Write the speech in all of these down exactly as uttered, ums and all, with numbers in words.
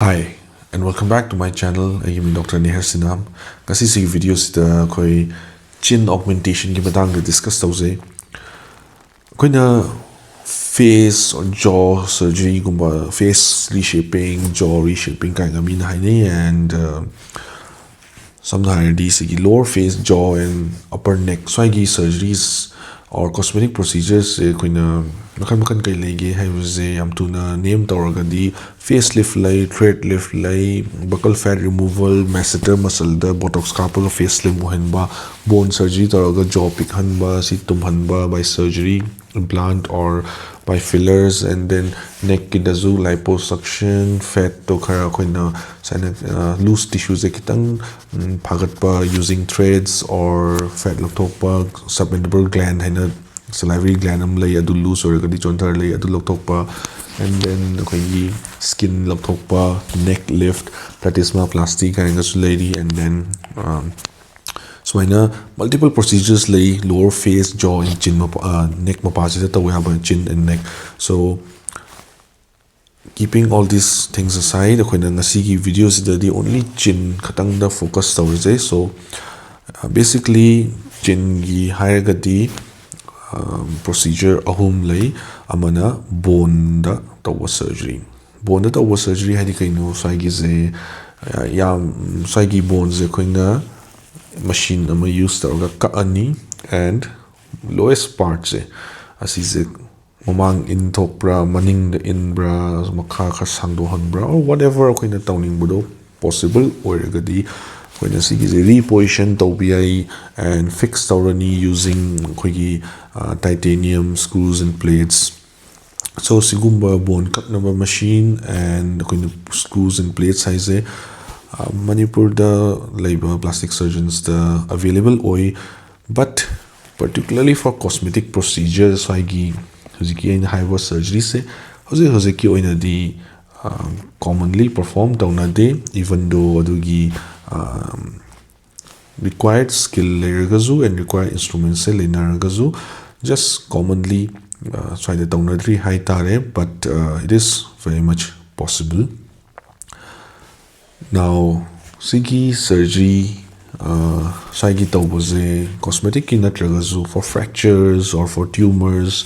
Hi, and welcome back to my channel. ꯑꯩꯒꯤ ꯃꯤꯡ doctor ꯅꯦꯍꯔ ꯁꯤꯅꯥꯝ꯫ ꯉꯁꯤꯁꯤꯒꯤ ꯚꯤꯗꯤꯑꯣꯁꯤꯗ ꯑꯩꯈꯣꯏ chin augmentationꯒꯤ ꯃꯇꯥꯡꯗ ꯗꯤꯁꯀꯁ ꯇꯧꯖꯩ꯫ ꯑꯩꯈꯣꯏꯅ face or jaw surgeryꯒꯨꯝꯕ, face reshaping, jaw reshaping ꯀꯥꯏꯅ ꯃꯤꯅ ꯍꯥꯏꯅꯩ꯫ And ꯁꯝꯅ ꯍꯥꯏꯔꯗꯤ ꯁꯤꯒꯤ lower face, jaw and upper neck ꯁ꯭ꯋꯥꯏꯒꯤ surgeries or cosmetic proceduresꯁꯦ ꯑꯩꯈꯣꯏꯅ ꯃꯈꯜ ꯃꯈꯜ ꯀꯩ ꯂꯩꯒꯦ ꯍꯥꯏꯕꯁꯦ ꯌꯥꯝ ꯊꯨꯅ ꯅꯦꯝ ꯇꯧꯔꯒꯗꯤ, facelift ꯂꯩ, thread lift ꯂꯩ, buccal fat removal, masseter muscleꯗ Botox ꯀꯥꯞꯄꯒ face slim ꯑꯣꯏꯍꯟꯕ, bone surgery ꯇꯧꯔꯒ jaw ꯄꯤꯛꯍꯟꯕ, ꯁꯤ ꯇꯨꯝꯍꯟꯕ by surgery, implant or by fillers, and then neckꯀꯤꯗꯁꯨ liposuction, fatꯇꯣ ꯈꯔ ꯑꯩꯈꯣꯏꯅ ꯁꯨꯃꯥꯏꯅ loose tissueꯁꯦ ꯈꯤꯇꯪ ꯐꯥꯒꯠꯄ using threads or fat ꯂꯧꯊꯣꯛꯄ, submandibular gland ꯍꯥꯏꯅ salivary gland ꯑꯃ ꯂꯩ, ꯑꯗꯨ loose ꯑꯣꯏꯔꯒꯗꯤ ꯆꯣꯟꯊꯔ ꯂꯩ, ꯑꯗꯨ ꯂꯧꯊꯣꯛꯄ, and then ꯑꯩꯈꯣꯏꯒꯤ skin ꯂꯧꯊꯣꯛꯄ, neck lift, platysmoplasty ꯀꯥꯏꯅꯒꯁꯨ ꯂꯩꯔꯤ꯫ And then ꯁꯨꯃꯥꯏꯅ multiple procedures ꯂꯩ, lower face, jaw and chin ꯃꯄꯥ, neck ꯃꯄꯥꯁꯤꯗ ꯇꯧꯕ ꯌꯥꯕ, chin and neck꯫ So keeping all these things aside, ꯑꯩꯈꯣꯏꯅ ꯉꯁꯤꯒꯤ ꯚꯤꯗꯤꯑꯣꯁꯤꯗꯗꯤ only chin ꯈꯛꯇꯪꯗ focus ꯇꯧꯔꯁꯦ꯫ So basically chinꯒꯤ ꯍꯥꯏꯔꯒꯗꯤ procedure ꯑꯍꯨꯝ ꯂꯩ꯫ ꯑꯃꯅ boneꯗ ꯇꯧꯕ surgery꯫ Boneꯗ ꯇꯧꯕ surgery ꯍꯥꯏꯗꯤ ꯀꯩꯅꯣ? ꯁ꯭ꯋꯥꯏꯒꯤꯁꯦ ꯌꯥꯝ, ꯁ꯭ꯋꯥꯏꯒꯤ boneꯁꯦ ꯑꯩꯈꯣꯏꯅ machine ꯑꯃ use ꯇꯧꯔꯒ ꯀꯛꯑꯅꯤ, and lowest partꯁꯦ ꯑꯁꯤꯁꯦ ꯃꯃꯥꯡ ꯏꯟꯊꯣꯛꯄ꯭ꯔꯥ, ꯃꯅꯤꯡꯗ ꯏꯟꯕ꯭ꯔꯥ, ꯃꯈꯥ ꯈꯔ ꯁꯥꯡꯗꯣꯛꯍꯟꯕ꯭ꯔꯥ, or whatever ꯑꯩꯈꯣꯏꯅ ꯇꯧꯅꯤꯡꯕꯗꯣ possible ꯑꯣꯏꯔꯒꯗꯤ ꯑꯩꯈꯣꯏꯅ ꯁꯤꯒꯤꯁꯦ reposition ꯇꯧꯕ ꯌꯥꯏ, and fix ꯇꯧꯔꯅꯤ using ꯑꯩꯈꯣꯏꯒꯤ titanium screws and plates꯫ So ꯁꯤꯒꯨꯝꯕ bone ꯀꯛꯅꯕ machine and ꯑꯩꯈꯣꯏꯅ screws and plates ꯍꯥꯏꯁꯦ ꯃꯅꯤꯄꯨꯔꯗ ꯂꯩꯕ plastic surgeonsꯇ available ꯑꯣꯏ꯫ But particularly for cosmetic procedures, ꯁ꯭ꯋꯥꯏꯒꯤ ꯍꯧꯖꯤꯛꯀꯤ ꯑꯩꯅ ꯍꯥꯏꯕ surgeryꯁꯦ ꯍꯧꯖꯤꯛ ꯍꯧꯖꯤꯛꯀꯤ ꯑꯣꯏꯅꯗꯤ commonly perform ꯇꯧꯅꯗꯦ, even though ꯑꯗꯨꯒꯤ required skill ꯂꯩꯔꯒꯁꯨ and required instrumentsꯁꯦ ꯂꯩꯅꯔꯒꯁꯨ, just commonly ꯁ꯭ꯋꯥꯏꯗ ꯇꯧꯅꯗ꯭ꯔꯤ ꯍꯥꯏ ꯇꯥꯔꯦ꯫ But it is very much possible꯫ Now, ꯁꯤꯒꯤ surgery, ꯑ, ꯁ꯭ꯋꯥꯏꯒꯤ ꯇꯧꯕꯁꯦ cosmeticꯀꯤ ꯅꯠꯇ꯭ꯔꯒꯁꯨ for fractures or for tumors,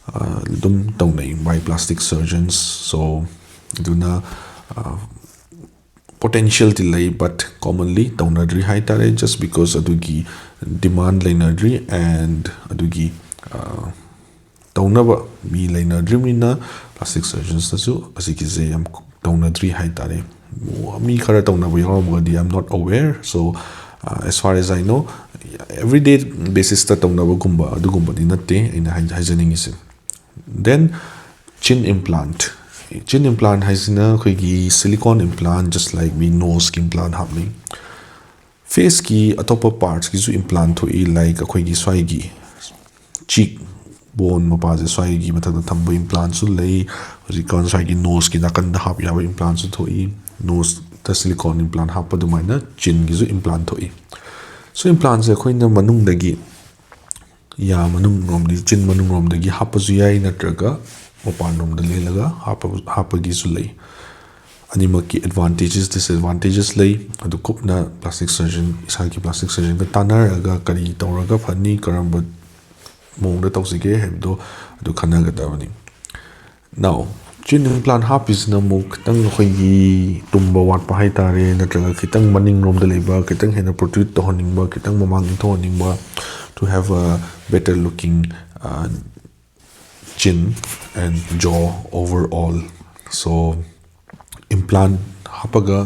ꯑ, ꯑꯗꯨꯝ ꯇꯧꯅꯩ by plastic surgeons. So, ꯑꯗꯨꯅ, ꯑ, potentialꯗꯤ ꯂꯩ, but commonly ꯇꯧꯅꯗ꯭ꯔꯤ ꯍꯥꯏꯇꯥꯔꯦ, just because ꯑꯗꯨꯒꯤ demand ꯂꯩꯅꯗ꯭ꯔꯤ and ꯑꯗꯨꯒꯤ, ꯑ, ꯇꯧꯅꯕ ꯃꯤ ꯂꯩꯅꯗ꯭ꯔꯤꯕꯅꯤꯅ plastic surgeonsꯅꯁꯨ ꯑꯁꯤꯒꯤꯁꯦ ꯌꯥꯝ ꯇꯧꯅꯗ꯭ꯔꯤ ꯍꯥꯏꯇꯥꯔꯦ꯫ ꯃꯤ ꯈꯔ ꯇꯧꯅꯕ ꯌꯥꯎꯔꯝꯃꯒꯗꯤ, I'm not aware. So, uh, as far as I know, everyday basisꯇ ꯇꯧꯅꯕꯒꯨꯝꯕ ꯑꯗꯨꯒꯨꯝꯕꯗꯤ ꯅꯠꯇꯦ ꯑꯩꯅ ꯍꯥꯏ-, ꯍꯥꯏꯖꯅꯤꯡꯉꯤꯁꯦ꯫ Then, chin implant. Chin implant ꯍꯥꯏꯁꯤꯅ ꯑꯩꯈꯣꯏꯒꯤ silicone implant, just like we noseꯀꯤ implant ꯍꯥꯞꯅꯩ꯫ Faceꯀꯤ ꯑꯇꯣꯞꯄ partsꯀꯤꯁꯨ implant ꯊꯣꯛꯏ, like ꯑꯩꯈꯣꯏꯒꯤ ꯁ꯭ꯋꯥꯏꯒꯤ cheek bone ꯃꯄꯥꯁꯦ ꯁ꯭ꯋꯥꯏꯒꯤ ꯃꯊꯛꯇ ꯊꯝꯕ implantꯁꯨ ꯂꯩ꯫ ꯍꯧꯖꯤꯛꯀꯥꯟ ꯁ꯭ꯋꯥꯏꯒꯤ noseꯀꯤ ꯅꯥꯀꯟꯗ ꯍꯥꯞ ꯌꯥꯕ implantꯁꯨ ꯊꯣꯛꯏ꯫ Noseꯇ silicone implant ꯍꯥꯞꯄ ꯑꯗꯨꯃꯥꯏꯅ chinꯒꯤꯁꯨ implant ꯊꯣꯛꯏ꯫ So, implantꯁꯦ ꯑꯩꯈꯣꯏꯅ ꯃꯅꯨꯡꯗꯒꯤ, ꯌꯥ ꯃꯅꯨꯡꯂꯣꯝꯗꯒꯤ, chin ꯃꯅꯨꯡꯂꯣꯝꯗꯒꯤ ꯍꯥꯞꯄꯁꯨ ꯌꯥꯏ, ꯅꯠꯇ꯭ꯔꯒ ꯃꯄꯥꯟꯂꯣꯝꯗ ꯂꯦꯜꯂꯒ ꯍꯥꯞꯄ-, ꯍꯥꯞꯄꯒꯤꯁꯨ ꯂꯩ꯫ ꯑꯅꯤꯃꯛꯀꯤ advantages, disadvantages ꯂꯩ꯫ ꯑꯗꯨ ꯀꯨꯞꯅ plastic surgeon, ꯏꯁꯥꯒꯤ plastic surgeonꯒ ꯇꯥꯟꯅꯔꯒ ꯀꯔꯤ ꯇꯧꯔꯒ ꯐꯅꯤ, ꯀꯔꯝꯕ ꯃꯑꯣꯡꯗ ꯇꯧꯁꯤꯒꯦ ꯍꯥꯏꯕꯗꯣ ꯑꯗꯨ ꯈꯟꯅꯒꯗꯕꯅꯤ꯫ Now, chin implant ꯍꯥꯞꯄꯤꯁꯤꯅ ꯑꯃꯨꯛ ꯈꯤꯇꯪ ꯑꯩꯈꯣꯏꯒꯤ ꯇꯨꯝꯕ ꯋꯥꯠꯄ ꯍꯥꯏꯇꯥꯔꯦ, ꯅꯠꯇ꯭ꯔꯒ ꯈꯤꯇꯪ ꯃꯅꯤꯡꯂꯣꯝꯗ ꯂꯩꯕ, ꯈꯤꯇꯪ ꯍꯦꯟꯅ protrude ꯇꯧꯍꯟꯅꯤꯡꯕ, ꯈꯤꯇꯪ ꯃꯃꯥꯡ ꯏꯟꯊꯣꯛꯍꯟꯅꯤꯡꯕ, to have a better looking, uh, chin and jaw overall. So, implant ꯍꯥꯞꯄꯒ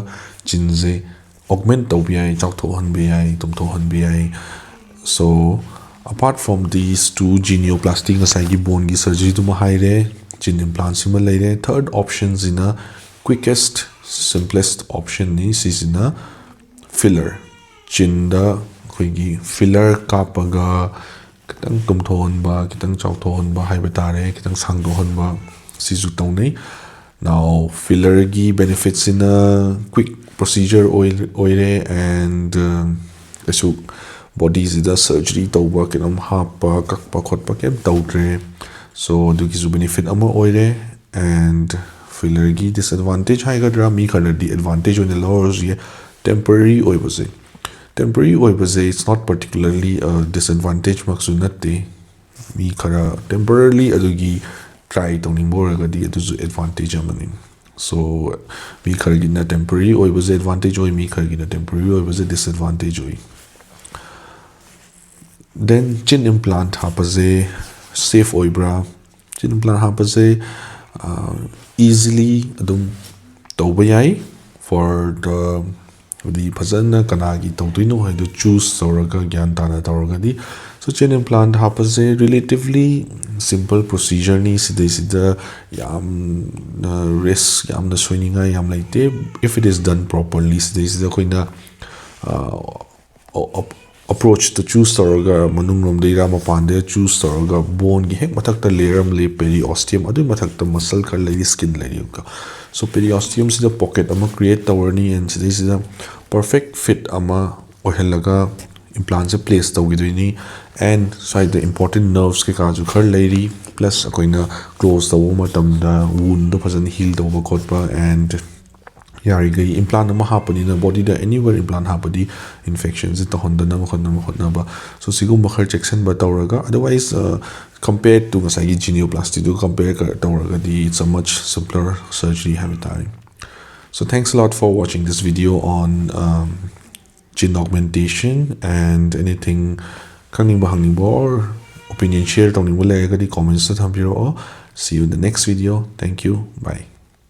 chinꯁꯦ augment ꯇꯧꯕ ꯌꯥꯏ, ꯆꯥꯎꯊꯣꯛꯍꯟꯕ ꯌꯥꯏ, ꯇꯨꯝꯊꯣꯛꯍꯟꯕ ꯌꯥꯏ꯫ So, apart from these two, genioplasty, ꯉꯁꯥꯏꯒꯤ boneꯒꯤ surgeryꯗꯨꯃ ꯍꯥꯏꯔꯦ, chin implantꯁꯤꯃ ꯂꯩꯔꯦ꯫ Third optionꯁꯤꯅ quickest, simplest optionꯅꯤ꯫ ꯁꯤꯁꯤꯅ filler, chinꯗ ꯑꯩꯈꯣꯏꯒꯤ filler ꯀꯥꯞꯄꯒ ꯈꯤꯇꯪ ꯇꯨꯝꯊꯣꯛꯍꯟꯕ, ꯈꯤꯇꯪ ꯆꯥꯎꯊꯣꯛꯍꯟꯕ ꯍꯥꯏꯕ ꯇꯥꯔꯦ, ꯈꯤꯇꯪ ꯁꯥꯡꯗꯣꯛꯍꯟꯕ, ꯁꯤꯁꯨ ꯇꯧꯅꯩ꯫ Now, fillerꯒꯤ benefitꯁꯤꯅ quick procedure ꯑꯣꯏ-, ꯑꯣꯏꯔꯦ and, uh, ꯀꯩꯁꯨ bodyꯁꯤꯗ surgery ꯇꯧꯕ, ꯀꯩꯅꯣꯝ ꯍꯥꯞꯄ, ꯀꯛꯄ ꯈꯣꯠꯄ ꯀꯩꯝ ꯇꯧꯗ꯭ꯔꯦ꯫ So, ꯑꯗꯨꯒꯤꯁꯨ benefit ꯑꯃ ꯑꯣꯏꯔꯦ꯫ And ꯐꯤꯂꯔꯒꯤ ꯗꯤꯁꯑꯦꯗꯚꯥꯟꯇꯦꯖ ꯍꯥꯏꯒꯗ꯭ꯔꯥ, ꯃꯤ ꯈꯔꯅꯗꯤ ꯑꯦꯗꯚꯥꯟꯇꯦꯖ ꯑꯣꯏꯅ ꯂꯧꯔꯁꯨ ꯌꯥꯏ꯫ ꯇꯦꯝꯄꯔꯔꯤ ꯑꯣꯏꯕꯁꯦ, ꯇꯦꯝꯄꯔꯔꯤ ꯑꯣꯏꯕꯁꯦ it's not particularly a disadvantage ꯃꯛꯁꯨ ꯅꯠꯇꯦ꯫ ꯃꯤ ꯈꯔ ꯇꯦꯝꯄꯔꯔꯤꯂꯤ ꯑꯗꯨꯒꯤ ꯇ꯭ꯔꯥꯏ ꯇꯧꯅꯤꯡꯕ ꯑꯣꯏꯔꯒꯗꯤ ꯑꯗꯨꯁꯨ ꯑꯦꯗꯚꯥꯟꯇꯦꯖ ꯑꯃꯅꯤ꯫ ꯁꯣ ꯃꯤ ꯈꯔꯒꯤꯅ ꯇꯦꯝꯄꯔꯔꯤ ꯑꯣꯏꯕꯁꯦ ꯑꯦꯗꯚꯥꯟꯇꯦꯖ ꯑꯣꯏ, ꯃꯤ ꯈꯔꯒꯤꯅ ꯇꯦꯝꯄꯔꯔꯤ ꯑꯣꯏꯕꯁꯦ ꯗꯤꯁꯑꯦꯗꯚꯥꯟꯇꯦꯖ ꯑꯣꯏ꯫ ꯗꯦꯟ ꯆꯤꯟ ꯏꯝꯄ꯭ꯂꯥꯟꯠ ꯍꯥꯞꯄꯁꯦ ꯁꯦꯐ ꯑꯣꯏꯕ꯭ꯔꯥ? ꯆꯤꯟ ꯏꯝꯄ꯭ꯂꯥꯟꯠ ꯍꯥꯞꯄꯁꯦ ꯏꯖꯤꯂꯤ ꯑꯗꯨꯝ ꯇꯧꯕ ꯌꯥꯏ꯫ ꯐꯣꯔ ꯗ ꯍꯥꯏꯗꯤ ꯐꯖꯅ ꯀꯅꯥꯒꯤ ꯇꯧꯗꯣꯏꯅꯣ ꯍꯥꯏꯗꯣ ꯆꯨꯁ ꯇꯧꯔꯒ ꯒ꯭ꯌꯥꯟ ꯇꯥꯅ ꯇꯧꯔꯒꯗꯤ꯫ ꯁꯣ ꯆꯤꯟ ꯏꯝꯄ꯭ꯂꯥꯟꯠ ꯍꯥꯞꯄꯁꯦ ꯔꯤꯂꯦꯇꯤꯚꯂꯤ ꯁꯤꯝꯄꯜ ꯄ꯭ꯔꯣꯁꯤꯖꯔꯅꯤ꯫ ꯁꯤꯗꯩꯁꯤꯗ ꯌꯥꯝꯅ ꯔꯤꯁꯛ, ꯌꯥꯝꯅ ꯁꯣꯏꯅꯤꯡꯉꯥꯏ ꯌꯥꯝ ꯂꯩꯇꯦ, if it is done properly꯫ ꯁꯤꯗꯩꯁꯤꯗ ꯑꯩꯈꯣꯏꯅ ꯑꯦꯄ꯭ꯔꯣꯆꯇꯣ ꯆꯨꯁ ꯇꯧꯔꯒ, ꯃꯅꯨꯡꯂꯣꯝꯗꯩꯔ ꯃꯄꯥꯟꯗꯩꯔ ꯆꯨꯁ ꯇꯧꯔꯒ, ꯕꯣꯟꯒꯤ ꯍꯦꯛ ꯃꯊꯛꯇ ꯂꯦꯌꯔ ꯑꯃ ꯂꯩ, ꯄꯦꯔꯤꯑꯣꯁꯇꯤꯌꯝ, ꯑꯗꯨꯒꯤ ꯃꯊꯛꯇ ꯃꯁꯜ ꯈꯔ ꯂꯩꯔꯤ, ꯁ꯭ꯀꯤꯟ ꯂꯩꯔꯤꯀꯣ꯫ ꯁꯣ ꯄꯦꯔꯤꯑꯣꯁꯇꯤꯌꯝꯁꯤꯗ ꯄꯣꯀꯦꯠ ꯑꯃ ꯀ꯭ꯔꯤꯌꯦꯠ ꯇꯧꯔꯅꯤ, ꯑꯦꯟ ꯁꯤꯗꯩꯁꯤꯗ ꯄꯔꯐꯦꯛ ꯐꯤꯠ ꯑꯃ ꯑꯣꯏꯍꯜꯂꯒ ꯏꯝꯄ꯭ꯂꯥꯟꯁꯦ ꯄ꯭ꯂꯦꯁ ꯇꯧꯈꯤꯗꯣꯏꯅꯤ꯫ ꯑꯦꯟ ꯁ꯭ꯋꯥꯏꯗ ꯏꯝꯄꯣꯔꯇꯦꯟ ꯅꯔꯚꯁ ꯀꯩꯀꯥꯁꯨ ꯈꯔ ꯂꯩꯔꯤ, ꯄ꯭ꯂꯁ ꯑꯩꯈꯣꯏꯅ ꯀ꯭ꯂꯣꯖ ꯇꯧꯕ ꯃꯇꯝꯗ ꯋꯨꯟꯗꯣ ꯐꯖꯅ ꯍꯤꯜ ꯇꯧꯕ ꯈꯣꯠꯄ, ꯑꯦꯟ ꯌꯥꯔꯤꯈꯩ ꯏꯝꯄ꯭ꯂꯥꯟ ꯑꯃ ꯍꯥꯞꯄꯅꯤꯅ, ꯕꯣꯗꯤꯗ ꯑꯦꯅꯤꯋꯦꯔ ꯏꯝꯄ꯭ꯂꯥꯟ ꯍꯥꯞꯄꯗꯤ ꯏꯟꯐꯦꯛꯁꯟꯁꯦ ꯇꯧꯍꯟꯗꯅꯕ ꯍꯣꯠꯅꯕ ꯍꯣꯠꯅꯕ꯫ ꯁꯣ ꯁꯤꯒꯨꯝꯕ ꯈꯔ ꯆꯦꯛꯁꯤꯟꯕ ꯇꯧꯔꯒ, ꯑꯗꯔꯋꯥꯏꯁ ꯀꯝꯄꯦꯌꯔ ꯇꯨ ꯉꯁꯥꯏꯒꯤ ꯖꯤꯅꯤꯑꯣꯄ꯭ꯂꯥꯁꯇꯤꯗꯨꯒ ꯀꯝꯄꯦꯌꯔ ꯇꯧꯔꯒꯗꯤ it's a much simpler surgery ꯍꯥꯏꯕ ꯇꯥꯔꯦ꯫ So thanks a lot for watching this video on um, chin augmentation and anything ꯈꯪꯅꯤꯡꯕ, ꯍꯪꯅꯤꯡꯕ or opinion share ꯇꯧꯅꯤꯡꯕ ꯂꯩꯔꯒꯗꯤ comments ꯇ ꯊꯝꯕꯤꯔꯛꯑꯣ꯫ See you in the next video. Thank you. Bye.